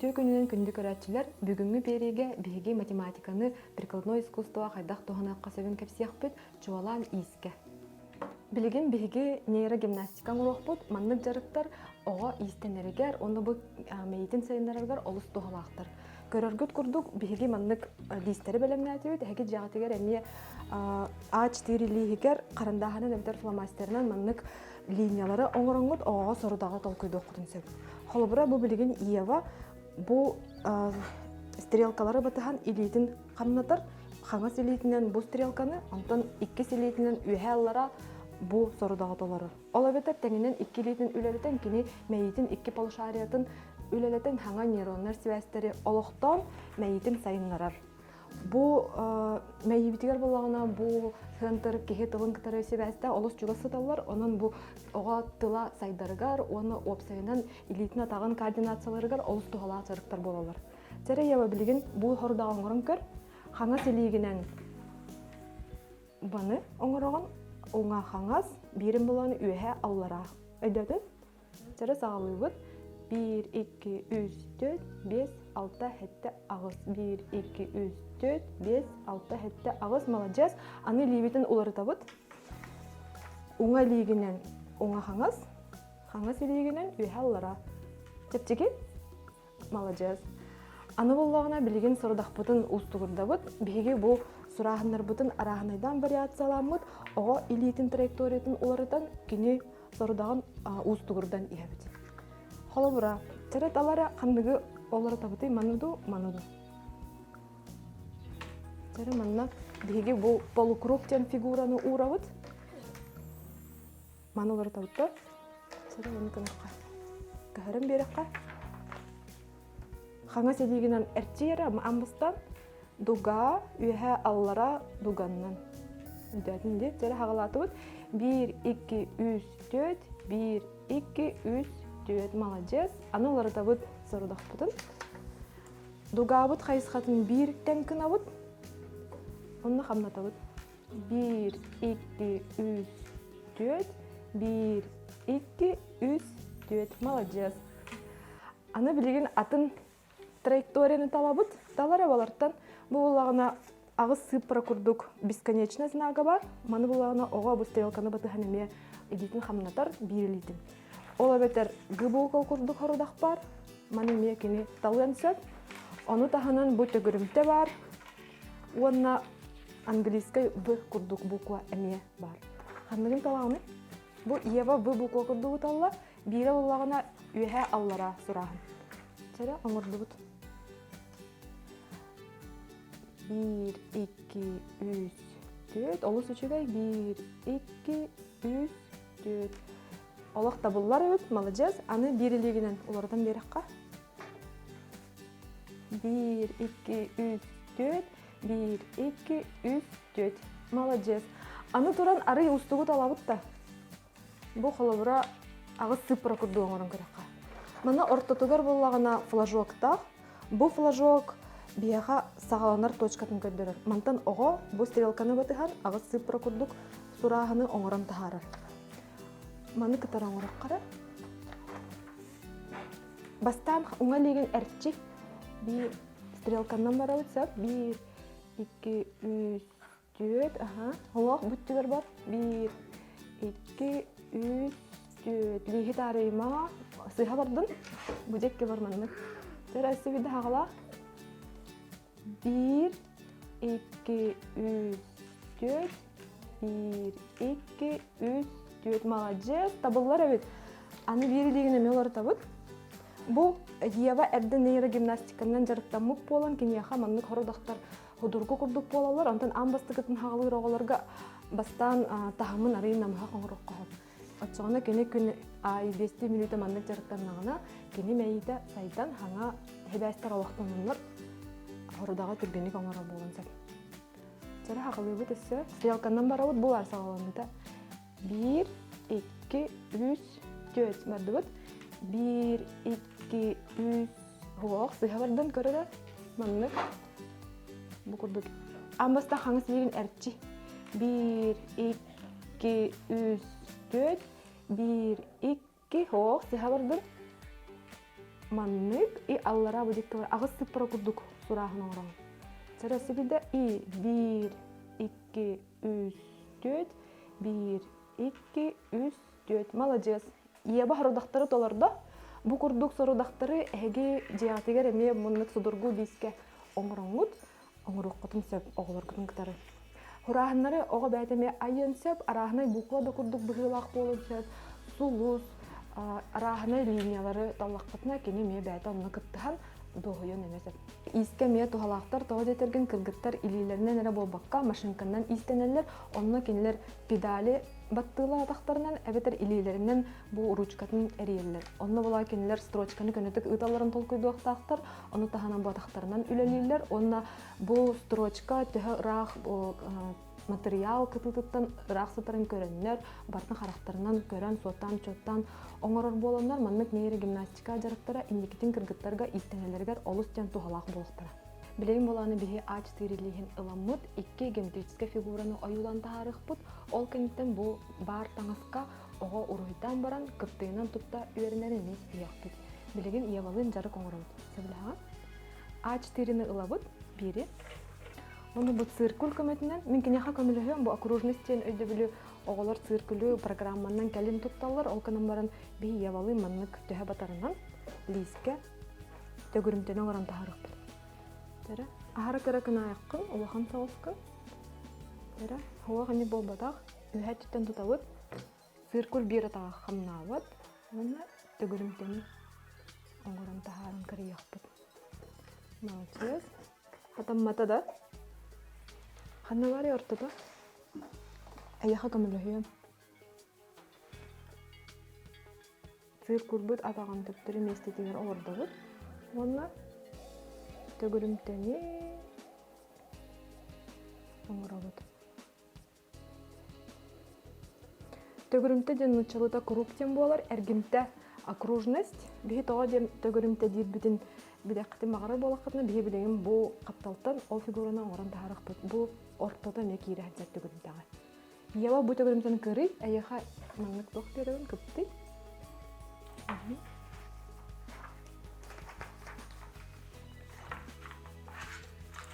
Үтүө күнүнэн күндү көрөөччүлэр, бүгүҥҥү биэриигэ биһиги математиканы прикладной искусство хайдах туһаныахха сөбүн кэпсиэхпит, чуолаан иискэ. Билигин биһиги нейрогимнастика оҥоруохпут, маннык дьарыктар оҕо иистэнэригэр уонна бу мэйиитин сайыннарарыгар олус туһалаахтар. Көрөргүт курдук, биһиги маннык лиистэри бэлэмнээтибит, эһиги дьиэҕитигэр эмиэ А4 лииһигэр харандааһынан эбэтэр фломастерынан маннык линиялары оҥороҥҥут оҕоҕо сорудаҕы толкуйдуоххутун сөп. Холобура, бу билигин Ева бу стрелкалары батыһан илиитин хамнатар, хаҥас илиитинэн бу стрелканы, онтон иккис илиитинэн үөһэ аллара бу сорудаҕы толорор. Ол эбэтэр тэҥинэн икки илиитин үлэлэтэн кини мэйиитин икки полушариятын үлэлэтэн хаҥа нейроннар сибээстэри олохтоон мэйиитин сайыннарар. Бу мэйиибитигэр буоллаҕына бу центр киһи тылын кытары сибээстээх олус чугас сыталлар. Онон бу оҕо тыла сайдарыгар уонна уопсайынан илиитин-атаҕын координацияларыгар олус туһалаах дьарыктар буолаллар. Чэрэ Ева билигин бу хорудаҕы оҥорон көр. Хаҥас илиигинэн баны оҥороҕун, уҥа хаҥас, биирин булан үөһэ аллараа. Өйдөөтүн? Чэрэ саҕалыыбыт. Биир, икки, үс, түөрт, биэс, алта, сэттэ, аҕыс. Биир, икки, үс, түөрт, биэс, алта, сэттэ, аҕыс. Маладьыас. Аны илиибитин уларытабыт. Уҥа илиигинэн уҥа хаҥас, хаҥас илиигинэн үөһэ аллара. Чэпчэки? Маладьыас. Аны буоллаҕына билигин сорудахпытын уустугурдабыт. Биһиги бу сурааһыннарбытын арааһынайдаан вариацияламмыт оҕо илиитин траекториятын уларытан кини сорудаҕын уустугурдан иһэбит. Холобура, чэрэ талара ханныгы олорутабытый маны ду, маны ду. Чэрэ манна биһиги бу полукруг диэн фигураны уурабыт. Маны уларытабыт да чэрэ маны гынахха. Көһөрөн биэрэххэ. Хаҥас илиигинэн эрчийэрэ амбыстан дуга үөһэ аллара дуганнан өйдөөтүн дии чэрэ хаҕалаатыбыт биир икки үс түөрт биир икки үс түөрт маладьыас аны уларытабыт сорудахпытын дугаабыт хайысхатын биир тэҥ гынабыт онно хамнатабыт биир икки үс түөрт биир икки үс түөрт маладьыас аны билигин атын Траекторияны талабыт. Талар эбалартан бу буллаҕына аҕыс сыыппара курдук бесконечный знага бар. Маны буллаҕына оҕо бу стрелканы батыһан эмиэ илиитин хамнатар биир илиитин. Ол эбэтэр г буква курдук хорудах бар. Маны эмиэ кини талыан сөп. Ону таһынан бу төгүрүмтэ бар. Уонна английскай в курдук буква эмиэ бар. Ханныгын талаҕыный? Бу Ева В буква курдугу талла. Биирэ буоллаҕына үөһээ аллараа сурааһын. Чэрэ оҥордубут. Биир, икки, үс, түөрт. Олус үчүгэй. Биир, икки, үс, түөрт. Олох табыллар эбит, маладьыас. Аны биир илиигинэн уларытан биэрэххэ. Биир, икки, үс, түөрт. Биир, икки, үс, түөрт. Маладьыас. Аны туран арый уустугу талабыт да. Бу холобура аҕыс сыыппара курдук оҥорон көрөххө. Манна ортотугар буоллаҕына флажоктаах. Бу флажок биһиэхэ саҕаланар точкатын көрдөрөр. Мантан оҕо бу стрелканы батыһан аҕыс сыыппара курдук сурааһыны оҥорон таһаарар. Маны кытары оҥороххо Бастаан уҥа илиигин эрчи. Биир стрелканнан барабыт сөп. Биир, икки, үс, түөрт, аха. Олох бүттүгэр бар. Биир, икки, үс, түөрт. Лииһи таарыйма. Сыһа бардын. Бу дьэкки бар маннык. Чэр өссө биирдэ хаҕалаах. Биир, икки, үс, түөрт. Биир, икки, үс, түөрт. Маладьыас, табыллар эбит. Аны биир илиигин эмиэ уларытабыт. Бу Ева эрдэ нейрогимнастиканан дьарыктаммыт буолан, киниэхэ маннык хорудахтар судургу курдук буолаллар. Онтон аан бастакытын хаҕалыыр оҕолорго бастаан таһымын арыый намыһах оҥороххо сөп. Оччоҕуна кини күн аайы биэстии мүнүүтэ маннык дьарыктаннаҕына, кини мэйиитэ сайдан, хаҥа сибээстэр олохтононнор хорудаҕы түргэнник оҥорор буолуон сөп. Чэрэ хаҕалыыбыт өссө. Стрелканан барабыт, бу баар саҕаланыыта. Биир, икки, үс, түөрт бардыбыт. Биир, икки, үс, Уох, сыһа бардан көрөрө. Маннык. Бу курдук. Амбаста хаҥас илиигин эрчи. Биир, икки, үс, түөрт. Биир, икки, оох, сыһа бардын. Маннык и аллараа бу диэки аҕыс сыппара курдук сурааһын оҥороҥ. Сэрэ и биир, икки, үс, түөрт, биир, икки, үс, түөрт. Маладьыас. Ева сорудахтары толордо. Бу курдук сорудахтары эһиги дьиэҕитигэр эмиэ муннук судургу биискэ оҥороҥҥут, оҥоруоххутун сөп оҕолоргутун кытары. Хурааһыннары оҕо бэйэтэ эмиэ айыан сөп, арааһынай буква да курдук быһыылаах буолуон сөп, сулус, арааһынай линиялары таллаххытына кини эмиэ бэйэтэ онно кыттыһан дуоһуйуон эмиэ сөп. Иискэ эмиэ туһалаахтар, тоҕо диэтэргин кыргыттар илиилэринэн эрэ буолбакка машинканан иистэнэллэр, онно кинилэр педали баттыылаатахтарынан эбэтэр илиилэринэн бу ручкатын эрийэллэр. Онно була кинилэр строчканы көнөтүк ыыталларын толкуйдуохтаахтар, ону таһынан буотахтарынан үлэлииллэр уонна бу строчка төһө ыраах матырыйаал кытыытыттан ыраах сытарын көрөннөр, барытын харахтарынан көрөн, суоттаан-учуоттаан оҥорор буоланнар, маннык нейрогимнастика дьарыктара инникитин кыргыттарга иистэнэллэригэр олус диэн туһалаах буолуохтара. Билигин буолааны биһи А4 лииһин ыламмыт, икки геометрическай фигураны ойуулаан таһаарыахпыт. Ол кэнниттэн бу баар таҥаска оҕо уруһуйдаан баран кыптыйынан тутта үөрэнэрин эмиэ ситиһиэхпит. Билигин Евалыын дьарык оҥоробут. Сөбүлэһэҕин? А4-ны ылабыт, биири. Ону бу циркуль көмөтүнэн, мин киниэхэ көмөлөһүөм, бу окружность диэн өйдөбүлү оҕолор циркулю программанан кэлин тутталлар, ол гынан баран биһи Евалыын маннык төһө батарынан лиискэ төгүрүмтэни оҥорон таһаарыахпыт. Тэрэ, аһара кыра кынаайаххын, улахан соҕускун. Тэрэ, уох ини буолбатах, үөһэ өттүттэн тутабыт. Циркуль биир атаҕа хамнаабат уонна төгүрүмтэни оҥорон таһааран кырыйыахпыт. Молодец. Хатаммата да? Ханна барый ортото? Эйиэхэ көмөлөһүөм. Циркульбут атаҕын төптөрү миэстэтигэр олордобут уонна төгүрүмтэни оҥоробут. Төгүрүмтэ диэн нууччалыыта круг диэн буолар, эргимтэ окружность. Биһи тоҕо диэн төгүрүмтэ диирбитин билэххитин баҕарар буоллаххытына, биһи билигин бу хапталтан ол фигураны оҥорон таһаарыахпыт. Бу ортото эмиэ киирэ сылдьар төгүрүмтэҕэ. Ева бу төгүрүмтэн кырый, эйиэхэ маннык туох биэрэбин кыптый.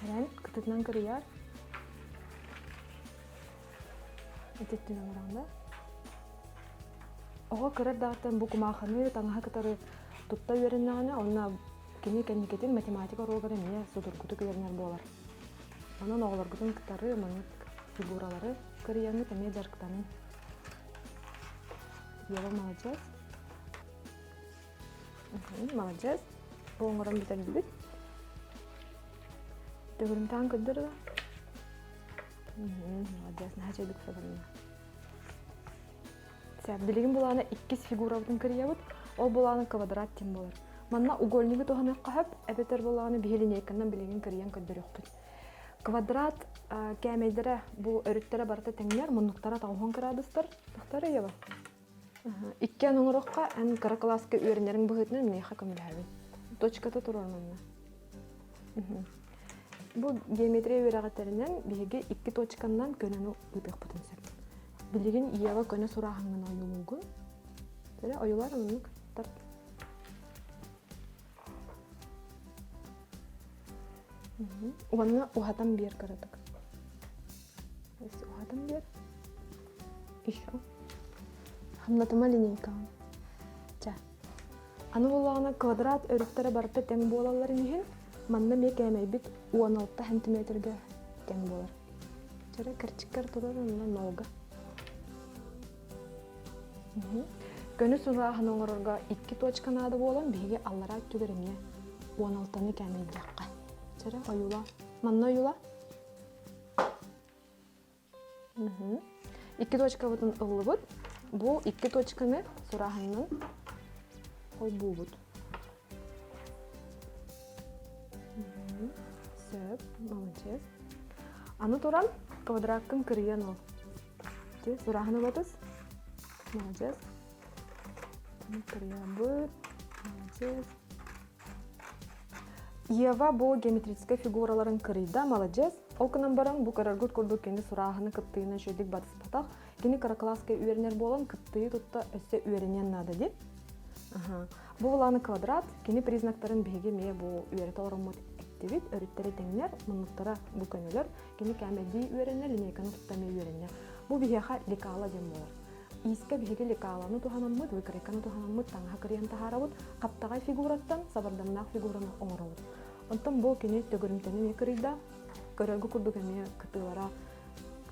Эрэн, кытытынан кырыйар. Ититтин оҥорон да. Оҕо кыра эрдэҕиттэн бу кумаахыны, таҥаһы кытары тутта үөрэннэҕинэ, уонна кини кэнникитин математика уруогар эмиэ судургутук үөрэнэр буолар. Онон оҕолоргутун кытары маннык фигуралары кырыйаҥҥыт эмиэ дьарыктаныҥ. Ева молодец. Молодец. Бу оҥорон бүтэрдибит. Төгүрүмтээн көрдөр да. Молодец, наһаа үчүгэйдик сатанна. Билигин булааны иккис фигурабытын кырыйабыт. Ол булааны квадрат диэн буолар. Манна угольнигы туһаныахха сөп, эбэтэр булааны биһи линейканан билигин кырыйан көрдөрүөхпүт. Квадрат кээмэйдэрэ бу өрүттэрэ барыта тэҥнэр, муннуктара тоҕуһун кыраадыстар. Тахтар Ева? Иккиэн оҥоруохха, эн кыра кылааска үөрэнэриҥ быһыытынан миэхэ көмөлөһөбүн. Точката турар манна. Бу геометрия үөрэҕиттэринэн биһиги икки точканнан көнөнү ыытыахпытын сөп. Билигин Ева көнө сурааһыҥҥын ойуулуугун. Эрэ ойуулар оннук тарт. Уонна уһатан биэр кыратык. Уһатан биэр. Еще. Хамнатыма линейкаҕын. Чэ. Аны буоллаҕына квадрат өрүттэрэ барыта тэҥ буолалларын иһин, манна эмиэ кээмэйбит 16 сантиметрга тэҥ буолар. Чэрэ кэрчиккэр турар онно нолга. Көнө сурааһын оҥорорго икки точка наада буолан, биһиги аллараа өттүгэр эмиэ 16-ны кээмэйдиэххэ. Чэрэ ойуула. Манна ойуула. Икки точкабытын ыллыбыт. Бу икки точканы сурааһынынан холбуубут. Сөп, молодец. Аны туран квадраккын кырыйан ыл. Сурааһыны батыс. Молодец. Кырыйабыт. Молодец. Ева бу геометрическай фигураларын кырыйда, маладьыас. Ол гынан баран, бу көрөргүт курдук кини сурааһыны кыттыыны үчүгэйдик батыспатах. Кини кыра кылааска үөрэнэр буолан, кыттыы тутта өссө үөрэниэн наада дии. Бу былааны квадрат, кини признактарын биһиги эмиэ бу үөрэтэ олороммут эттибит, өрүттэри тэҥнэр, муннуктара бу көнөлөр, кини кээмэйдии үөрэннэ, линейканы тутта эмиэ үөрэннэ. Бу биһиэхэ лекала диэн буолар. Иискэ биһиги лекаланы туһанаммыт, выкройканы туһанаммыт таҥаһы кырыйан таһаарабыт, хаптаҕай фигураттан сабардамнаах фигураны оҥоробут. Онтон бу кини төгүрүмтэни эмиэ кырыйда, көрөргө курдук эмиэ кытыылара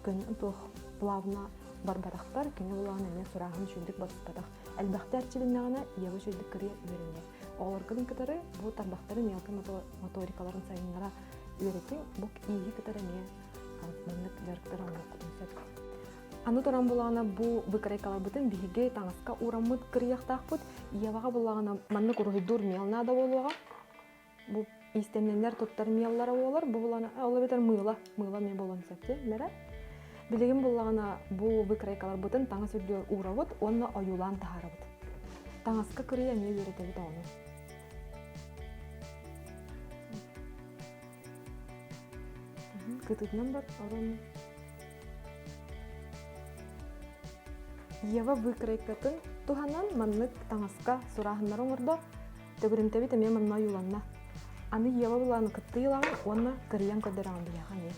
күн туох плавно барбатахтар, кини булаан эмиэ сурааһын үчүгдүк батыспатах. Элбэхтэ эрчилиннэҕинэ Ева үчүгдүк кырыйа үөрэнэр. Оҕолоргун кытары бу тарбахтары мелкай моторикаларын сайыннара үөрэтиҥ, бу ииһи кытары эмиэ маннык дьарыктар оҥоруоххутун сөп. Аны туран булаҕына бу выкройкаларбытын биһиги таҥаска уураммыт кырыйыахтаахпыт. Еваҕа буллаҕына маннык уруһуйдуур миэл наада буолуоҕа. Бу иистэнньэннэр туттар миэллара буолар. Бу булана ол эбэтэр мыыла, мыыла эмиэ буолуон сөп дии, мэрэ. Билигин буллаҕына бу выкройкаларбытын таҥас үрдүгэр уурабыт уонна ойуулаан таһаарабыт. Таҥаска кырыйа эмиэ үөрэтэбит оҕону. Кытытынан бар, орон Ева выкройкатын туһанан маннык таҥаска сурааһыннары оҥордо. Төгүрүмтэбит эмиэ манна ойууланна. Аны Ева булааны кыттыы ылаҕын уонна кырыйан көрдөрөҕүн биһиэхэ эмиэ.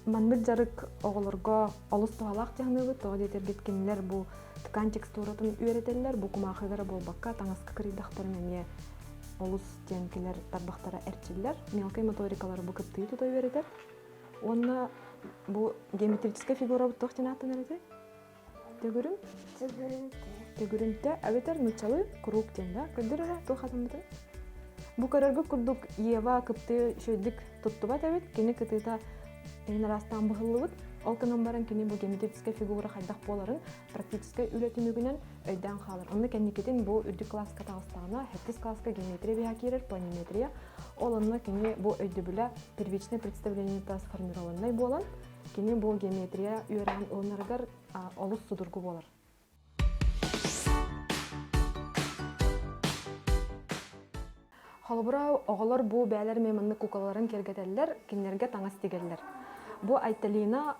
Маннык дьарык оҕолорго олус туһалаах дьаһаныыбыт. Тоҕо диэтэргит кинилэр бу ткань текстуратын үөрэтэллэр, бу кумаахыга эрэ буолбакка, таҥаска кырыйдахтарын эмиэ олус диэн кинилэр тарбахтара эрчиллэр. Мелкай моторикалары бу кыптыйы тута үөрэтэр. Уонна бу геометрическай фигурабыт туох диэн ааттанар этэй? Төгүрүм? Төгүрүмтэ. Төгүрүмтэ эбэтэр нууччалыы круг диэн да? Көрдөр эрэ туох атаммытын? Бу көрөргө курдук Ева кыптыы үчүгэйдик туттубат эбит. Кини кытыыта эҥин араастаан быһыллыбыт. Ол гынан баран кини бу геометрическай фигура хайдах буоларын практическай үлэ түмүгүнэн өйдөөн хаалар. Онно кэнникитин бу үрдүк класска таҕыстаҕына, сэттис класска геометрия биһа киирэр, планиметрия. Ол онно кини бу өйдөбүлэ первичное представлениета сформированнай буолан, Кини бу геометрия үөрэҕин ылынарыгар олус судургу буолар. Холобура, оҕолор бу бээлэр эмиэ маннык куколаларын киэргэтэллэр, кинилэргэ таҥас тигэллэр. Бу Айталина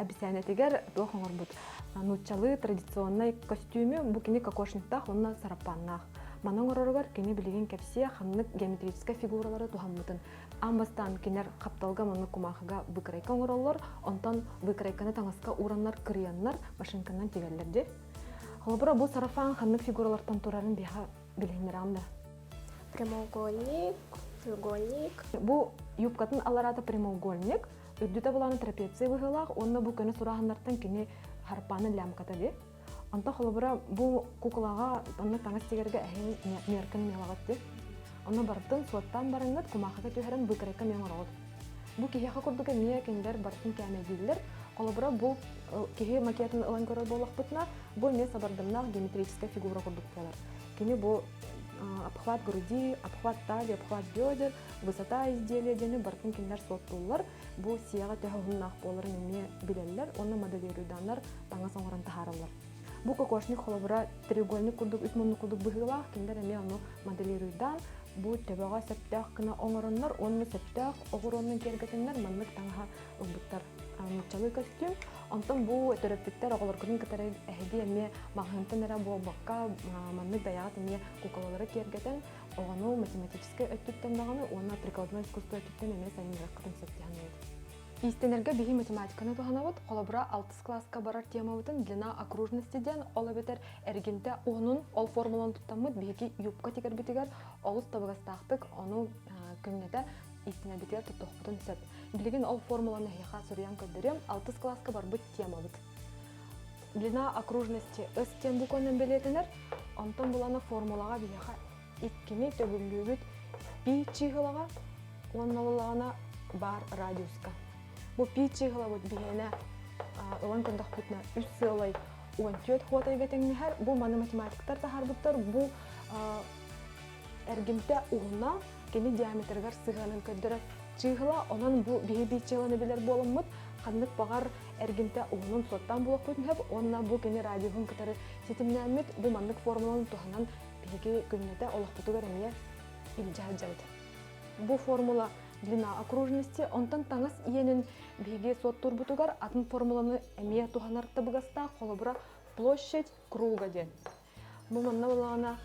эбисээнэтигэр туох оҥорбут нууччалыы традиционнай көстүүмү бу кини кокошниктаах уонна сараппааннаах. Маны оҥороругар кини билигин кэпсиэ ханнык геометрическай фигуралары туһаммытын Аан бастаан кинилэр хапталга маннык кумаахыга выкройка оҥороллор, онтон выкройканы таҥаска уураннар, кырыйаннар, машинканан тигэллэр дии. Холобура, бу сарафан ханнык фигуралартан турарын биһиэхэ билиһиннэрэҕин да? Прямоугольник, треугольник. Бу юбкатын аллараата прямоугольник, үрдүтэ булааны трапеция быһыылаах уонна бу көнө сурааһыннартан кини харпааны лямката дии. Онтон холобура бу куклаҕа онно таҥас тигэргэ эһиги мерканы миалаҕыт дии. Онно барытын суоттаан бараҥҥыт кумаахыга түһэрэн выкройка эмиэ оҥороҕут. Бу киһиэхэ курдук эмиэ кинилэр барытын кээмэйдииллэр. Холобура бу киһи макетын ылан көрөр буоллахпытына, бу эмиэ сабардамнаах геометрическая фигура курдук буолар. Кини бу обхват груди, обхват талии, обхват бедер, высота изделия диэни барытын кинилэр суоттууллар. Бу сиэҕэ төһө уһуннаах буоларын эмиэ билэллэр уонна моделируйдааннар таҥас оҥорон таһаараллар. Бу кокошник холобура треугольник курдук үс муннук курдук быһыылаах, кинилэр эмиэ ону моделируйдаан бу төбөҕө сөптөөх гына оҥороннор уонна сөптөөх оҕуруоннан киэргэтэннэр маннык таҥаһа ылбыттар нууччалыы көстүүм. Онтон бу төрөппүттэр оҕолоргутун кытары эһиги эмиэ маҕаһыынтан эрэ буолбакка маннык бэйэҕит эмиэ куколалары киэргэтэн оҕону математическай өттүттэн даҕаны уонна прикладной искусство өттүттэн эмиэ сайыннарыаххытын сөп дии саныыбыт. Иистэнэргэ биһи математиканы туһанабыт. Холобура, алтыс кылааска барар темабытын длина окружности диэн, ол эбэтэр эргинтэ уһунун ол формуланы туттаммыт биһиги юбка тигэрбитигэр олус табыгастаахтык ону күннэтэ иистэнэрбитигэр туттуохпутун сөп. Билигин ол формуланы эһиэхэ суруйан көрдөрүөм. Алтыс кылааска барбыт темабыт. Длина окружности S диэн букванан бэлиэтэнэр. Онтон булана формулаҕа биһиэхэ иккини төгүллүүбүт пи чыыһылаҕа уонна буоллаҕына баар радиуска. Бу пи чыыһылабыт биһиэнэ ылан көрдөхпүтүнэ үс сыалай 14 хуотайга тэҥнэһэр. Бу маны математиктар таһаарбыттар. Бу эргимтэ уһуна кини диаметрыгар сыһыанын көрдөрөр чыыһыла. Онон бу биһи биир чыыланы билэр буоламмыт ханнык баҕар эргимтэ уһунун суоттаан булуохпутун сөп уонна бу кини радиуһун кытары ситимнээммит бу маннык формуланы туһанан. биһиги күннэтэ олохпутугар эмиэ илдьэ сылдьабыт. Бу формула длина окружности, онтон таҥас иэнин биһиги суоттуурбутугар атын формуланы эмиэ туһанар табыгастаах, холобура площадь круга диэн. Бу манна буоллаҕына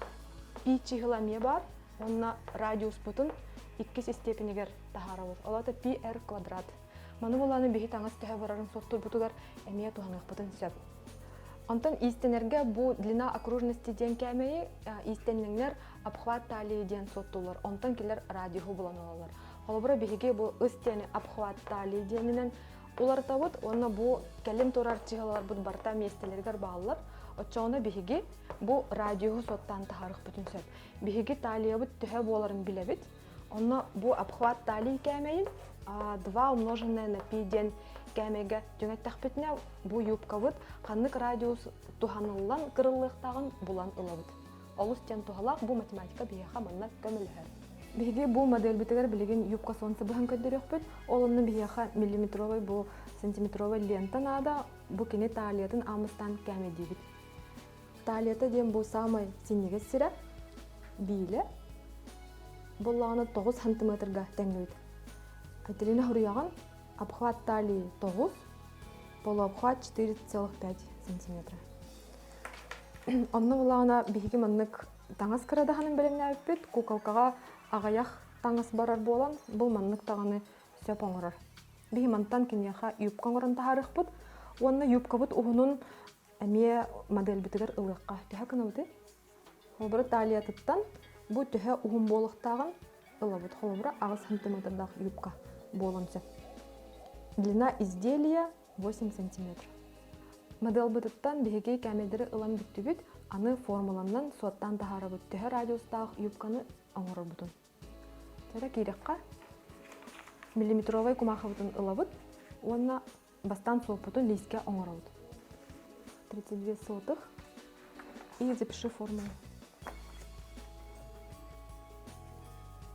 пи чыһыла эмиэ баар, уонна радиуспутун иккис истиэпинигэр таһаарабыт. Ол аата пи r квадрат. Маны буоллаҕына биһи таҥас төһө барарын суоттуурбутугар эмиэ туһаныахпытын сөп. Онтон иистэнэргэ бу длина окружности диэн кээмэйи иистэнньэҥнэр обхват талии диэн суоттууллар. Онтон кинилэр радиуһу булан ылаллар. Холобура биһиги бу ыс диэни обхват талии диэнинэн уларытабыт уонна бу кэлин турар чыһылаларбыт барыта миэстэлэригэр бааллар. Оччоҕуна биһиги бу радиуһу суоттаан таһаарыахпытын сөп. Биһиги талиябыт төһө буоларын билэбит. Онно бу обхват талии кээмэйин 2 умноженное на пи диэн кээмэйгэ түҥэттэхпитинэ бу юбкабыт ханнык радиус туһаныллан кырыллыахтааҕын булан ылабыт. Олус диэн туһалаах бу математика биһиэхэ манна көмөлөһөр. Биһиги бу модельбитигэр билигин юбка солнце быһан көрдөрүөхпүт. Ол онно биһиэхэ миллиметровай бу сантиметровай лента наада. Бу кини талиятын аамыстаан кээмэйдиибит. Талията диэн бу саамай синньигэс сирэ, биилэ. Буоллаҕына 9 сантиметрга тэҥнэбит. Айталина хоруйаҕын обхват талии 9, полуобхват 4,5 сантиметра. Онно буоллаҕына биһиги маннык таҥас кырадаһынын бэлэмнээбиппит, куколкаҕа аҕыйах таҥас барар буолан, бу маннык даҕаны сөп оҥорор. Биһи мантан киниэхэ юбка оҥорон таһаарыахпыт уонна юбкабыт уһунун эмиэ модельбытыгар ылыахха. Төһө гынабытый? Холобура талиятыттан бу төһө уһун буолуохтааҕын ылабыт. Холобура 8 сантиметрдаах юбка буолуон сөп. Длина изделия 8 сантиметров. Моделбытыттан биһиги кээмэйдэри ылан бүттүбүт, аны формуланан суоттаан таһаарабыт төһө радиустаах юбканы оҥорорбутун. Чара киирэххэ миллиметровай кумаахыбытын ылабыт уонна бастаан суоппутун лиискэ оҥоробут. 32 сотых и запиши формулу.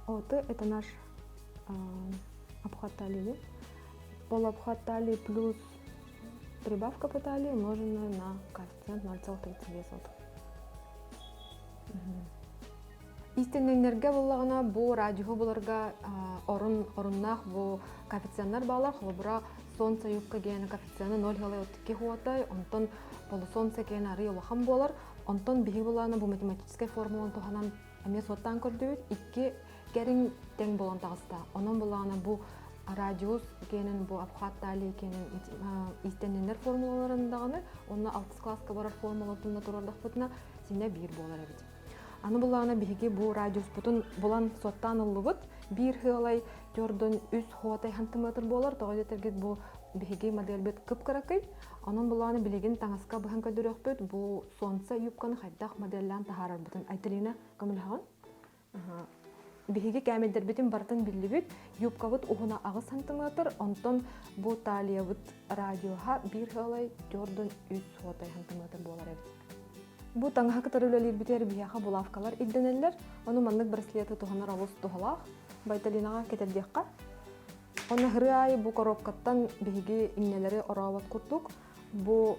ОТ это наш обхват талии. Полуобхват талии плюс прибавка по талии умноженная на коэффициент 0,32. Иистэнньэҥнэргэ буоллаҕына бу радиоһу буларга орун оруннаах бу коэффициеннар баалар. Холобура, солнце юбка диэн коэффициена 0,2 хуотай, онтон полусолнце киэн арый улахан буолар. Онтон биһиги булаана бу математическай формуланы туһанан эмиэ суоттаан көрдүбүт. Икки кэриҥ тэҥ буолан таҕыста. Онон булаана бу радиус киэнин бу обхват талии киэнин иистэнньэннэр формулаларын даҕаны уонна алтыс класска барар формулатын да туруордахпытына синэ биир буолар эбит. Аны булаана биһиги бу радиуспутун булан суоттаан ыллыбыт. Биир сыалай төрдөн үс хуотай сантиметр буолар. Тоҕо диэтэргит бу биһиги модельбит кып-кыракый. Онон булааны билигин таҥаска быһан көрдөрүөхпүт. Бу солнце юбканы хайдах моделлээн таһаарарбытын Айталина көмөлөһөҕүн? Биһиги кээмэйдэрбитин барытын биллибит. Юбкабыт уһуна 8 сантиметр, онтон бу талиябыт радиоһа биир сыалай төрдөн үс суотай сантиметр буолар эбит. Бу таҥаһы кытары үлэлиирбитигэр биһиэхэ булавкалар ирдэнэллэр. Ону маннык браслеты туһанар олус туһалаах. Байталинаҕа кэтэрдиэххэ. Онно һырыы аайы бу коробкаттан биһиги иннэлэри орообот курдук бу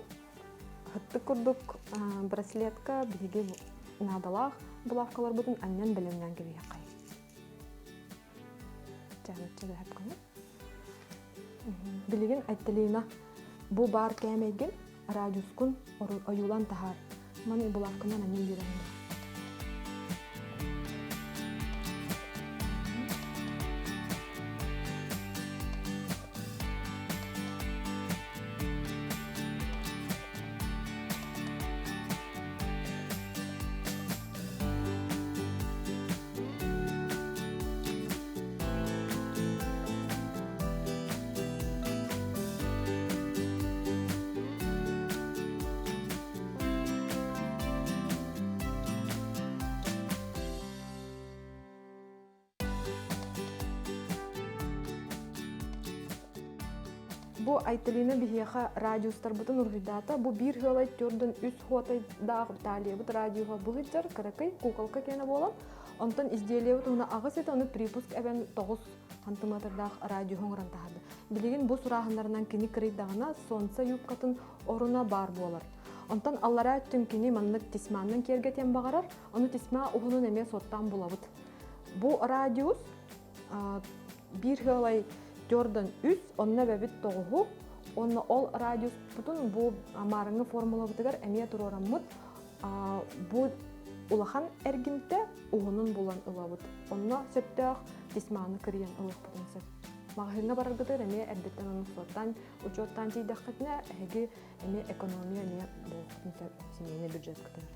Һыттык курдук браслетка биһиги наадалаах булавкаларбытын анньан бэлэмнээн кэбиһиэххэй. Билигин Айталина бу баар кээмэйгин радиускун ойуулаан таһаар. Маны булавканан анньан биэрэҥин. Бу Айталина биһиэхэ радиустарбытын уруһуйдаата. Бу биир сыалай төрдөн үс хуотайдаах талиябыт радиуһа бу сылдьар кыракый куколка киэнэ буолан, онтон изделиебыт уна аҕыс этэ, ону припуск эбэн 9 сантиметрдаах радиуһу оҥорон таһаарда. Билигин бу сурааһыннарынан кини кырыйдаҕына солнце юбкатын оруна баар буолар. Онтон аллараа өттүн кини маннык тесьманнан киэргэтиэн баҕарар, ону тесьма уһунун эмиэ суоттаан булабыт. Бу радиус биир сыалай төрдөн үс, онно эбэбит тоҕуһу, уонна ол радиуспутун бу маарыҥҥы формулабытыгар эмиэ туруораммыт бу улахан эргимтэ уһунун булан ылабыт. Онно сөптөөх тесьманы кырыйан ылыахпытын сөп. Маҕаһыыҥҥа бараргытыгар эмиэ эрдэттэн ону суоттаан, учуоттаан тиийдэххитинэ, эһиги эмиэ экономия эмиэ буолуоххутун сөп семейный бюджеткытыгар.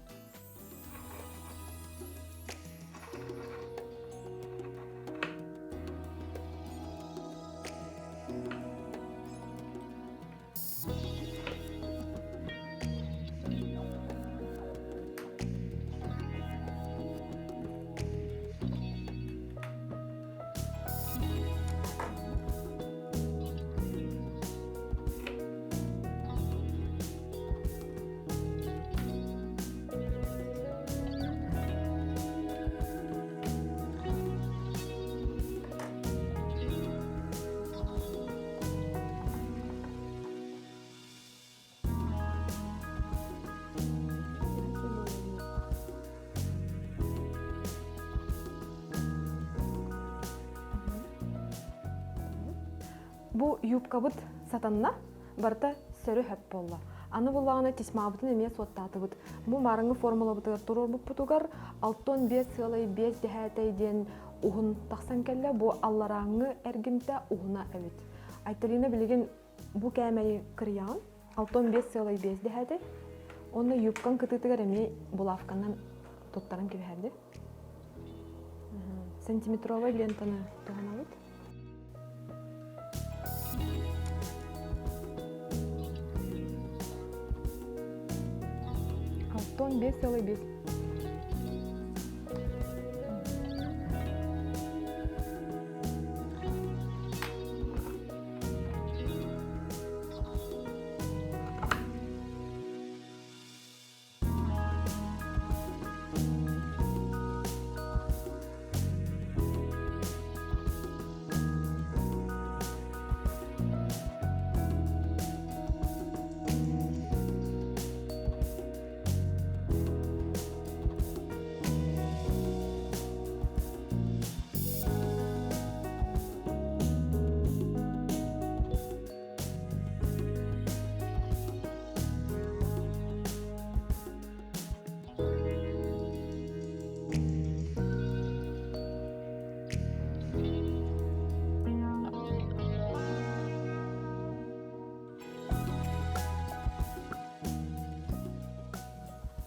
Бу юбкабыт сатанна, барыта сөрү-хөп буолла. Аны буллаҕына тесьмабытын эмиэ суоттаатыбыт. Бу маарыҥҥы формулабытыгар туруорбуппутугар 65 сыалай 5 дэһээтэй диэн уһун тахсан кэллэ. Бу алларааҥҥы эргимтэ уһуна эбит. Айталина билигин бу кээмэйи кырыйаҕын. 65 сыалай 5 дэһээтэй. Уонна юбкаҥ кытыытыгар эмиэ булавканан туттаран кэбиһэрди. Сантиметровай лентаны туһанабыт. Алтон 5,5.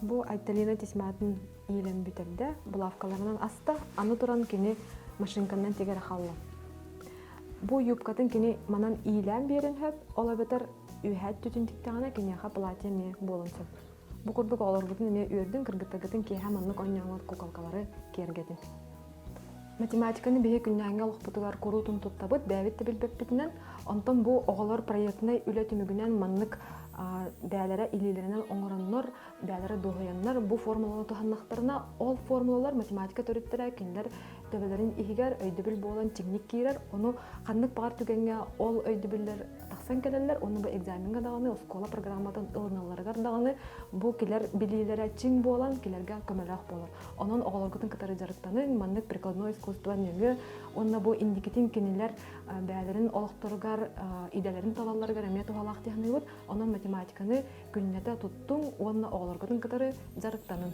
Бу Айталина тесьматын иилэн бүтэрдэ, булавкаларынан аста, аны туран кини машинканан тигэрэ хаалла. Бу юбкатын кини манан иилээн биэрэн сөп, ол эбэтэр үөһээ өттүтүн тиктэҕинэ киниэхэ платье эмиэ буолан сөп. Бу курдук оҕолорбутун эмиэ үөрдүн, кыргыттаргытын киэһэ маннык оонньооҥҥут куколкалары киэргэтин. Математиканы биһи күннээҥҥи олохпутугар куруутун туттабыт, бэйэбит да билбэппитинэн. Онтон бу оҕолор проектнай үлэ түмүгүнэн маннык бэйэлэрэ илиилэринэн оҥороннор, бэйэлэрэ дуоһуйаннар бу формуланы туһаннахтарына, ол формулалар математика төрүттэрэ кинилэр төбөлөрүн иһигэр өйдөбүл буолан чиҥник киирэр. Ону ханнык баҕар түгэҥҥэ ол өйдөбүллэр тахсан кэлэллэр. Уонна бу экзамеҥҥа даҕаны, оскуола программатын ылыналларыгар даҕаны бу килэр билиилэрэ чиҥ буолан килэргэ көмөлөөх буолар. Онон оҕолоргутун кытары дьарыктаныҥ, маннык прикладной искусство нөҥүө уонна бу инникитин кинилэр бэйэлэрин олохторугар, идэлэрин талалларыгар эмиэ туһалаах дии саныыбыт. Онон математиканы күннэтэ туттуҥ уонна оҕолоргутун кытары дьарыктаныҥ.